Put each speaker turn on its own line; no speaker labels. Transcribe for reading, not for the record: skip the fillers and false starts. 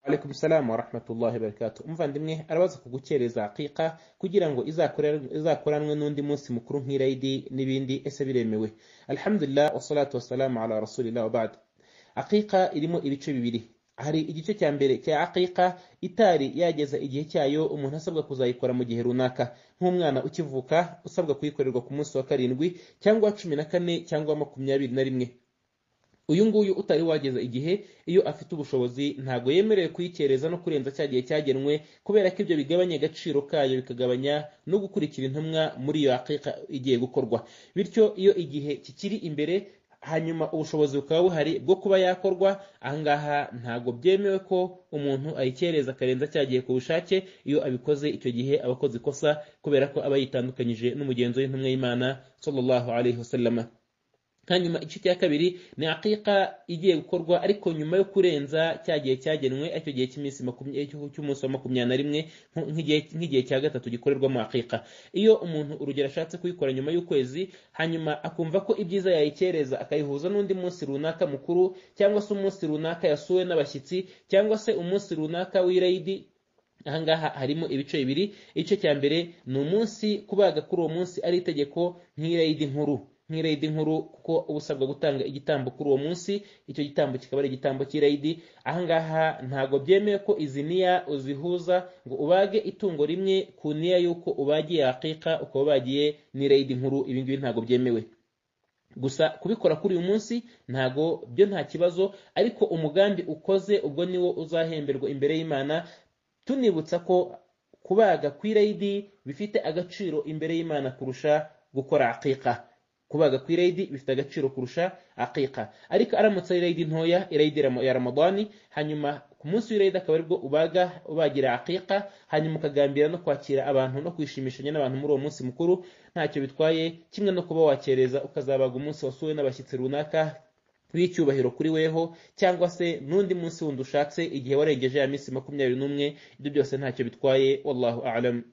Alaikum salam wa rahmatullahi wa barakatuh. Umuvandimwe arabaza ku gukereza aqiqa kugira ngo izakoranwe n'undi munsi mukuru nk'irayidi n'ibindi, ese biremewe? Alhamdulillah, wassalatu wassalamu ala rasulillah wa ba'd. Aqiqa irimo ibice bibiri. Hari igice cya mbere cya aqiqa itari yageza igihe cyayo, umuntu asabwa kuzayikora mu gihe runaka, nk'umwana ukivuka usabwa kuyikorerwa ku munsi wa 7 cyangwa 14 cyangwa 21. Uyu nguyu utari wageza igihe, iyo afite ubushobozi ntago yemerewe kuyikereza no kurenza cya gihe cyagenwe, kubera ko ibyo bigabanya agaciro kayo, bikagabanya no gukurikira intumwa muri iyo aqiqa igiye gukorwa. Bityo iyo igihe kikiri imbere hanyuma ubushobozi bukaba buhari bwo kuba yakorwa, ahangaha ntago byemewe ko umuntu ayikereza akarenza cya gihe ku bushake. Iyo abikoze icyo gihe aba akoze ikosa, kubera ko aba yitandukanyije n'umugenzo w'intumwa y'Imana sallallahu alayhi wasallam. Hanyuma igice cya kabiri ni aqiqa igiye gukorwa ariko nyuma yo kurenza cya gihe cyagenwe, aricyo gihe cy'iminsi cy'umunsi wa 21, nk'igihe cya gatatu gikorerwamo aqiqa. Iyo umuntu urugero ashatse kuyikora nyuma y'ukwezi, hanyuma akumva ko ibyiza yayikereza akayihuza n'undi munsi runaka mukuru, cyangwa se umunsi runaka yasuwe n'abashyitsi, cyangwa se umunsi runaka w'irayidi, ahangaha harimo ibice bibiri. Igice cya mbere ni umunsi kubaga kuri uwo munsi ari itegeko nk'irayidi nkuru, nk'irayidi nkuru kuko uba usabwa gutanga igitambo kuri uwo munsi, icyo gitambo kikaba ari igitambo cy'irayidi. Ahangaha ntago byemewe ko izi niya uzihuza ngo ubage itungo rimwe ku niya y'uko ubagiye aqiqa ukaba ubagiye n'irayidi nkuru, ibi ngibi ntago byemewe. Gusa kubikora kuri uyu munsi ntago byo nta kibazo, ariko umugambi ukoze ubwo niwo uzahemberwa imbere y'Imana. Tunibutsa ko kubaga ku irayidi bifite agaciro imbere y'Imana kurusha gukora aqiqa. Kubaga ku irayidi bifite agaciro kurusha aqiqa. Ariko aramutse ari irayidi ntoya, irayidi ya Ramadani, hanyuma ku munsi w'irayidi akaba aribwo ubaga ubagira aqiqa, hanyuma ukagambira no kwakira abantu no kwishimishanya n'abantu muri uwo munsi mukuru, ntacyo bitwaye, kimwe no kuba wakereza ukazabaga umunsi wasuwe n'abashyitsi runaka w'icyubahiro kuri weho, cyangwa se n'undi munsi wundi ushatse igihe warengeje ya minsi 21, ibyo byose ntacyo bitwaye. Wallahu a'lam.